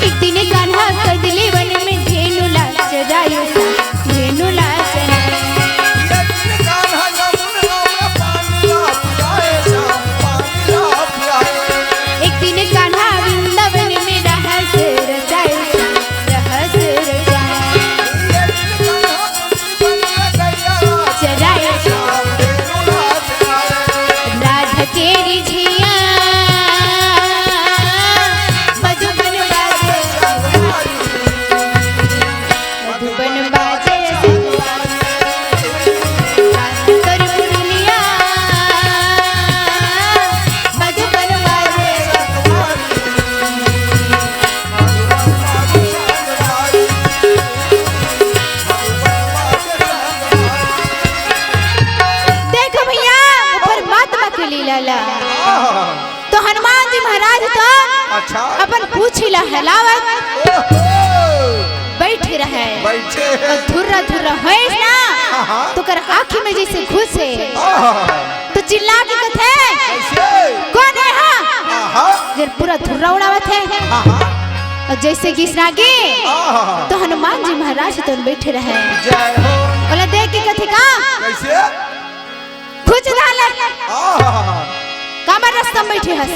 एक दिन कान्हा कदली वन में धेनु ला चराए, धेनु ला चराए। एक दिन कान्हा वृंदावन में रहस रचाए, रहस रचाए। चराए राधा के रिझिया, मधुबन बाजे। मधुबन बाजे तोर मुरलिया, मधुबन बाजे। देखो भैया, परमात्मा के लीला ला। तो हनुमान जी महाराज तो अच्छा। अपन पूछी ला हलावत ओहो। बैठे रहे। बैठे। अउ धुर्रा धुर्रा होइस ना, हाँ, हाँ। तो ओकर आँखी में जइसे घुसे, आहा। तो चिल्ला के कथे, कैसे? कोन हे हा? आहा। जेन पूरा धुर्रा उड़ावत हे। आहा। अउ जइसे गिस ना गे, आहा। तो हनुमान जी महाराज तो बैठे रहे। जय हो। ओला देख के कथे का? कैसे? खुच धाले। आहा। काबर रस्ता में बैठे हस?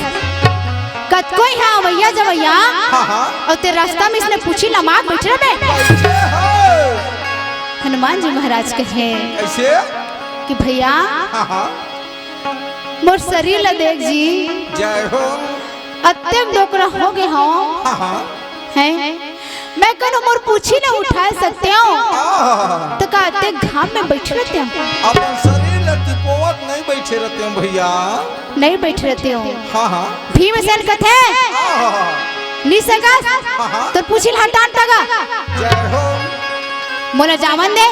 कतको इहाँ अवइया जवइया हाँ, हाँ। अउ ते रस्ता में अइसने पूछी ला माग बैठे रहे। कैसे हो? हनुमान जी महाराज कहे कैसे? कि भैया हाँ, हाँ। मोर शरीर ला देख जी। जय हो। अतेक डोकरा हो गे हंव। हाँ, हाँ। हैं? मैं कोनो मोर पूछी ला उठा सकतेंव? आहा। तो का अतेक घाम में बैठे रहतेंव? अपन शरीर ला तिपोवत नइ बैठे रहतेंव भैया। नइ बैठे रहतेंव। हाँ, हाँ। भीमसेन कथे, आहा। नइ सकस? हाँ, हाँ। तोर पूछी ला हटा न त गा। जय हो। मोला जावन दे।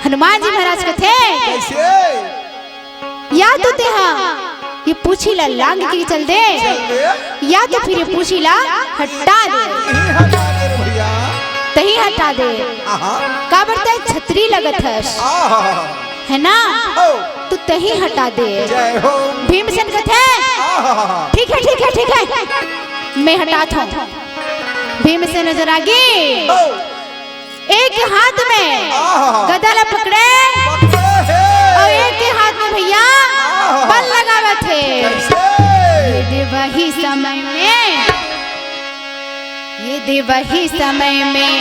हनुमान जी महाराज कथे, कैसे? या तो तेहा ये पूछी ला लांग के चल दे, चल दे। या तो फिर ये पूछी ला हटा दे। तहीं हटा दे रे भैया। तहीं हटा दे। आहा। काबर ते छतरी लगत हस। आहा। है ना? ओ। तू तहीं हटा दे। जय हो। भीमसेन कथे, आहा। ठीक है, ठीक है, ठीक है। मैं हटात हंव। भीमसेन नजर आगे। ओ। एक हाथ में आहा। गदा ला पकड़े पकड़े हे। अउ एक के हाथ में भैया आहा। बल लगावत हे। कैसे? ये दे वही समय में, ये दे वही समय में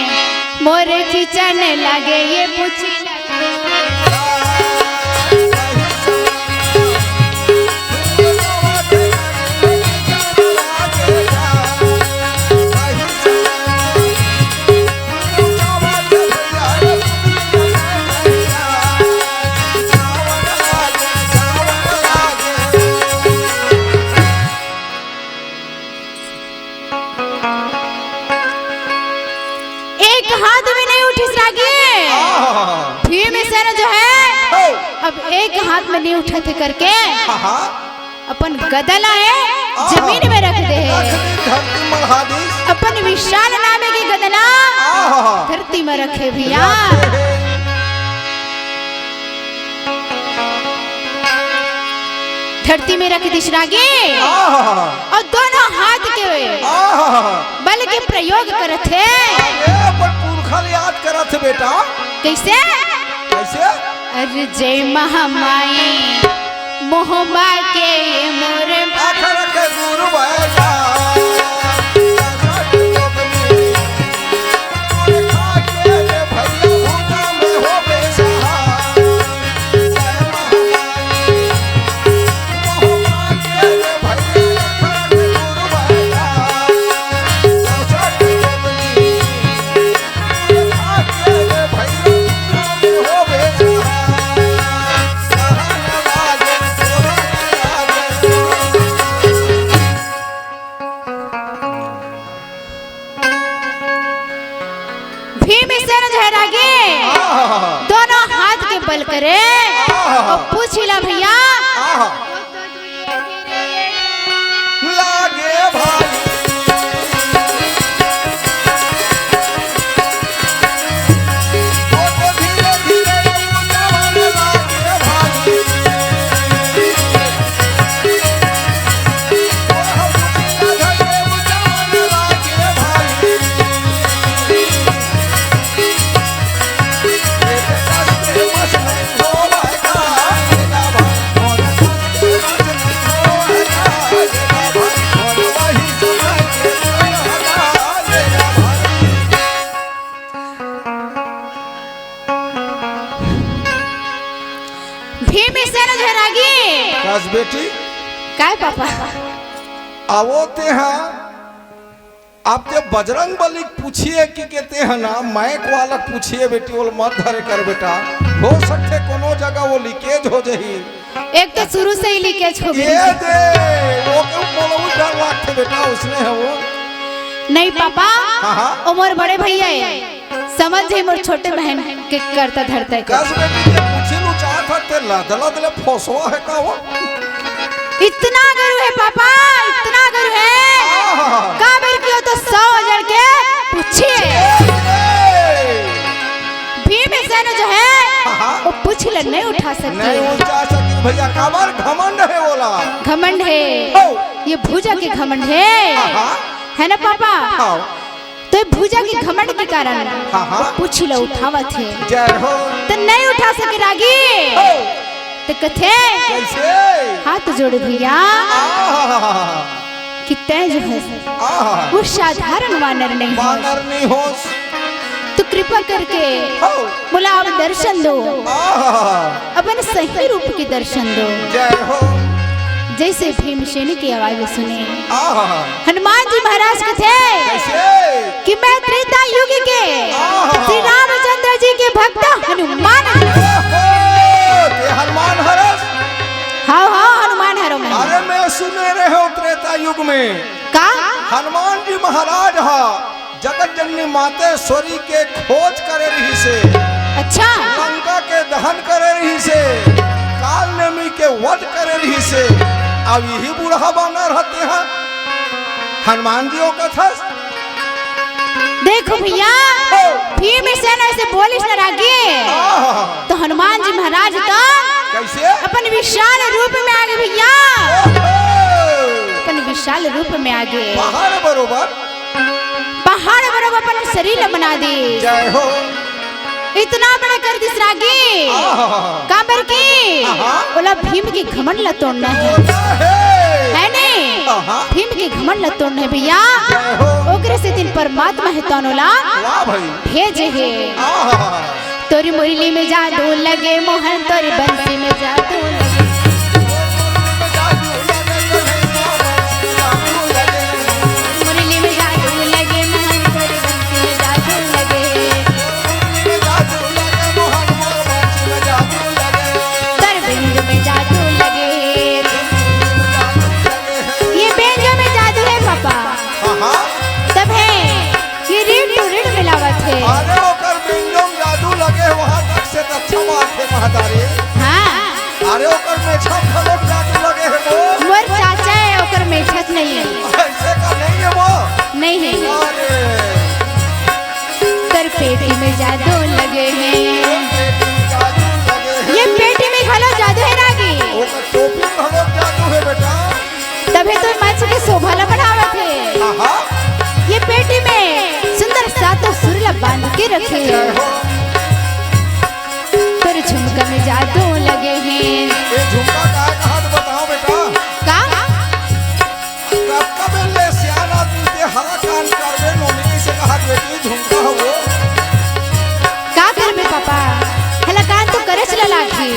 मोर खिंचन लागे ये पूछी लागे। एक हाथ में नहीं उठिस रागी। आहा। भीमसेन जो है, हो। अब एक हाथ में नहीं उठत हे करके आहा। अपन गदा ला है आहा। जमीन में रख दे हे। रख दे, धरती मढ़ा दिस। अपन विशाल नाम के गदा ला आहा। धरती में रखे भैया। रखे। धरती में रख दिस रागी। आहा। अउ दोनों हाथ के आहा। बल के प्रयोग करत हे। अरे, अपन पुरखा ल याद करत हे बेटा। कइसे? कइसे? अरे जय महामाई मोहबा के मोर आखर के गुरु बैठा। भीमसेन जो है रागी, आहा। दोनों हाथ के बल करे आहा। अउ पूछी ला भैया। आहा। लागे भाई। ओ तो धीरे धीरे उतावल लागे भाई। भीमसेन जो है रागी। कस बेटी। काय पापा? आवो तेहा, अब ते बजरंग बली के पूछिए कि के तेहा ना, माइक वाला के पूछिए बेटी, ओला मत धरे कर बेटा। हो सकथे कोनो जगह वो लीकेज हो जाही। एक तो शुरू से ही लीकेज हो गई। ये दे, वो क्यों बोलो, वो डर लागथे बेटा, उसने है वो। नहीं पापा, हाँ, हाँ। वो मोर बड़े भैया है। समझ ही मोर छोटे बहन के करता धरता है। कस बेटी के पूछी लू चाहत हस ते लदला दले फोसवा है का वो? इतना गरु है पापा, इतना गरु है। आहा। काबर कि वो तो सौ हजार के पूछी है। ए, ए। भीमसेन जो है, हाँ, हाँ। वो पूछी ला नहीं उठा सकती। नहीं उठा सकती भैया, काबर घमंड है ओला। घमंड है। हो। ये भुजा के घमंड है। हाँ, हाँ। है ना पापा? हाँ। तो ये भुजा के घमंड के कारण हाँ, हाँ। वो पूछी ला उठावत हे। जय हो। तो नहीं उठा सके रागी। हो। तो कथे, कैसे? हाथ जोड़े भैया। आहा। कि तैं जो है, आहा। वो साधारण वानर नहीं हो। वानर नहीं हो। तो कृपा करके हो। मोला आप दर्शन दो। आहा। अपन सही रूप के दर्शन दो। जय हो। जैसे भीमसेन की आवाज सुने, आहा। हनुमान जी महाराज कथे कैसे? कि मैं त्रेता युग के आहा। श्री रामचंद्र जी के भक्त हनुमान। ओहो, ये हनुमान हरस? हाँ, हाँ, हनुमान हरो मैं। अरे, मैं सुने रहे हो त्रेता युग में। का? हनुमान जी महाराज हा जगत जननी मातेश्वरी के खोज करे रहिसे। अच्छा। लंका के दहन करे रहिसे। काल नेमी के वध करे रहिसे। अब यही बूढ़ा बानर हा तेहा हनुमान जी ओ कथस। देखो भैया, हो। भीमसेन ऐसे बोलिस न रागी, आहा। तो हनुमान जी महाराज तो कैसे? अपन विशाल रूप में आ गए भैया। ओहो। अपन विशाल रूप में आ गए। पहाड़ बरोबर। पहाड़ बरोबर अपन शरीर बना दे। जय हो। इतना बड़ा कर दिस रागी। आहा। काबर की? आहा। ओला भीम के घमंड ला तोड़ना है। तोड़ना है। है नहीं? हाँ। भीम के घमंड ल तोड़ना हे भैया। जय हो। ओकरे सेती परमात्मा हे तोन ला वाह भाई। भेजे हे। आहा। तोरी मुरली में जादू लगे मोहन, तोरी बंसी में जादू लगे। मुरली में जादू लगे मोहन, तोरी बंसी में जादू लगे। तोरी बेंजो में जादू लगे। ये बेंजो में जादू हे पापा। हाँ, हाँ। तभे ये रीढ़ टू रीढ़ मिलावत हे। अरे ओकर बेंजो में जादू लगे, वहाँ तक से तो अच्छा बात हे महतारी। हाँ। अरे ओकर मेछा में घलोक जादू लगे हे वो। मोर चाचा हे, ओकर मेछा नहीं हे। ऐसे का नहीं हे वो। नहीं हे। अरे। तोर पेटी में जादू लगे हे। ये पेटी में घलो जादू हे रागी। ओकर टोपी में घलो जादू हे बेटा। तभे तो मंच के शोभा ला बढ़ावत हे। आहा। ये पेटी में सुंदर सातों सुर ला बांध के रखे हे। जय हो। तोर झुमका में जादू लगे हे। ये झुमका का कहा तो बताओ बेटा। का? कब कब ले सियान आदमी के हला कान करबे नोनी से कहा बेटी झुमका हो। का करबे पापा? हला कान तो करेच ला लागही।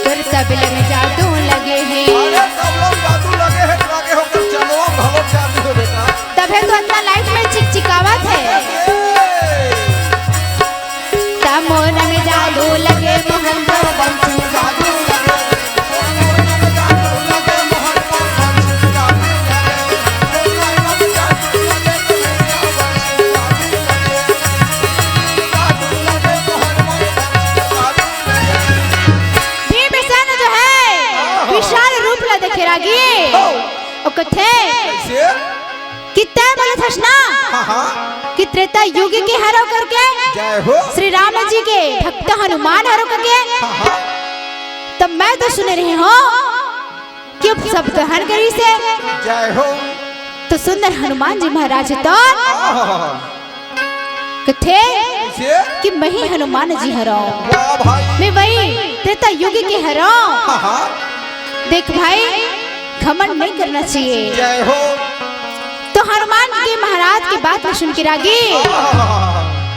तोर तबला में जादू लगे हे। अरे तबला में जादू लगे हे, लगे हो तो चलो हम घलो जादू हे बेटा। तभे तो अतना लाइट में चिकचिकावत हे। ए, ए। तमोन में जादू लगे मोहन। भीमसेन जो हे विशाल रूप ला देखे रागी। ओ कथे कैसे? कि तैं बोलत हस ना हाँ, हाँ। कि त्रेता युग के हरव करके जय हो। श्री राम जी के भक्त हनुमान हरव करके। हाँ, हाँ। तब मैं तो सुने रहे हों कि उपशब्द ग्रहण करिस हे। जय हो। तो सुंदर हनुमान जी महाराज तो आहा। कथे कैसे? कि मैं ही हनुमान जी हरव। वाह भाई। मैं वही त्रेता युग के हरव। हाँ, हाँ। देख भाई, घमंड नहीं करना चाहिए। जय हो। तो हनुमान जी महाराज के बात ला सुन के रागी आहा।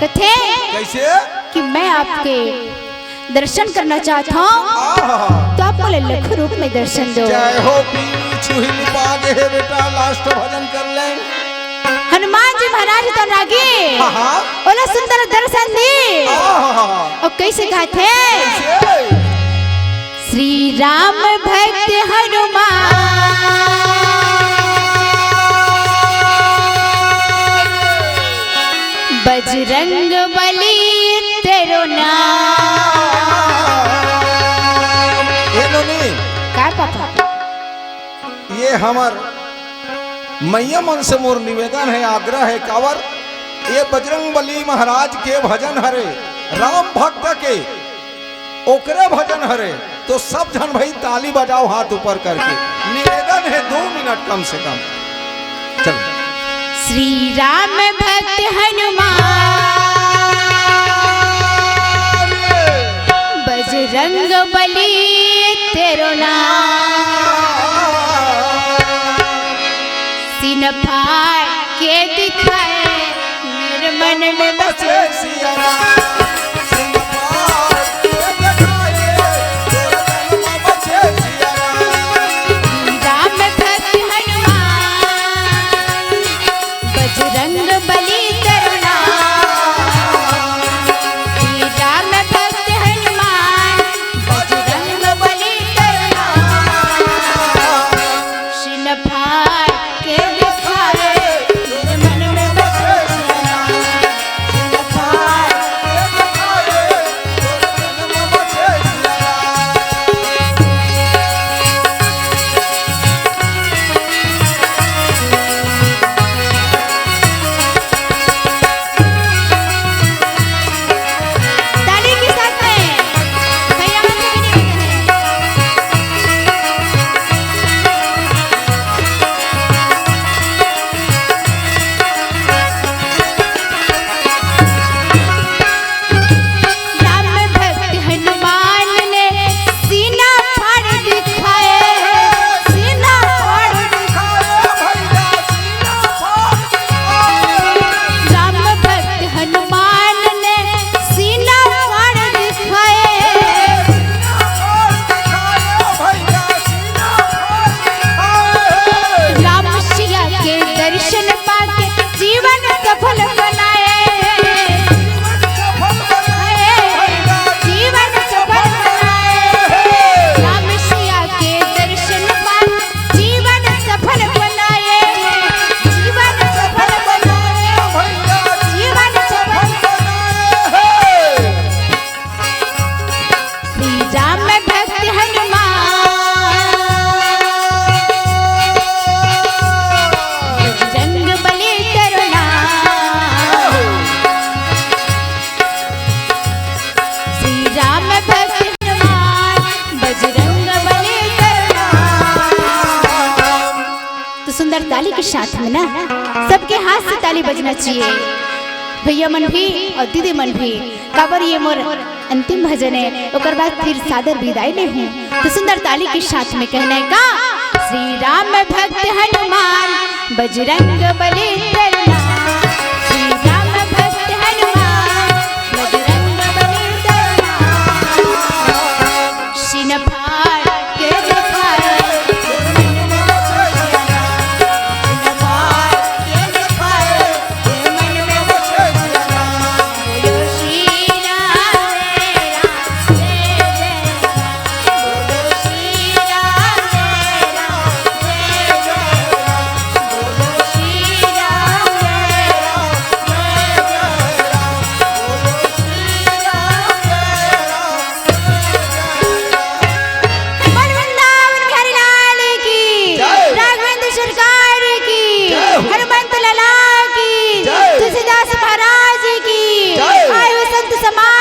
कथे कैसे? कि मैं आपके दर्शन करना चाहत हों, आहा। तो आप मोला लखु रूप में दर्शन दो। जय हो, पीली छुही लिपा गे हे बेटा, लास्ट भजन कर ले। हनुमान जी महाराज तो रागी, हाँ, हाँ। ओला सुंदर दर्शन दी। आहा। अउ कैसे कहत हे? कैसे? श्री राम भक्त हनुमान, बजरंग बली तेरो नाम। ए नोनी, काय पापा? ये हमर मइया मन से मोर निवेदन हे, आग्रह हे, काबर ये बजरंग बली महाराज के भजन हरे, राम भक्त के, ओकरे भजन हरे, तो सब झन भाई ताली बजाओ हाथ ऊपर करके। निवेदन हे दो मिनट कम से कम। चलो। श्री राम भक्त हनुमान, बजरंग बली तेरो नाम। सीन फाड़ के दिखाए, मेरे मन में बसे सिया राम। सीन फाड़ के दिखाए, मेरे मन में बसे सिया राम। राम भक्त हनुमान, बजरंग बली तेरो नाम। राम भक्त हनुमान, बजरंग बली तेरो नाम। सीन फाड़ के दिखाए, मन में बसे सिया राम। सीन फाड़ के ताली के साथ में ना, सबके हाथ से ताली बजना चाहिए, भैया मन भी और दीदी मन भी। काबर ये मोर अंतिम भजन है, ओकर बाद फिर सादर विदाई ले हूँ। तो सुंदर ताली के साथ में कहना है का, श्री राम भक्त हनुमान बजरंग बली तेरा नाम। श्री राम भक्त हनुमान बजरंग बली तेरा नाम। सीन फाड़ के दिखाए, सीन फाड़ के दिखाए, बोल वृंदावन बिहारी लाल की, जय। राघवेंद्र सरकार की, जय हो। हनुमंत लाला की, जय। तुलसीदास महाराज की, जय। आए हुए संत समाज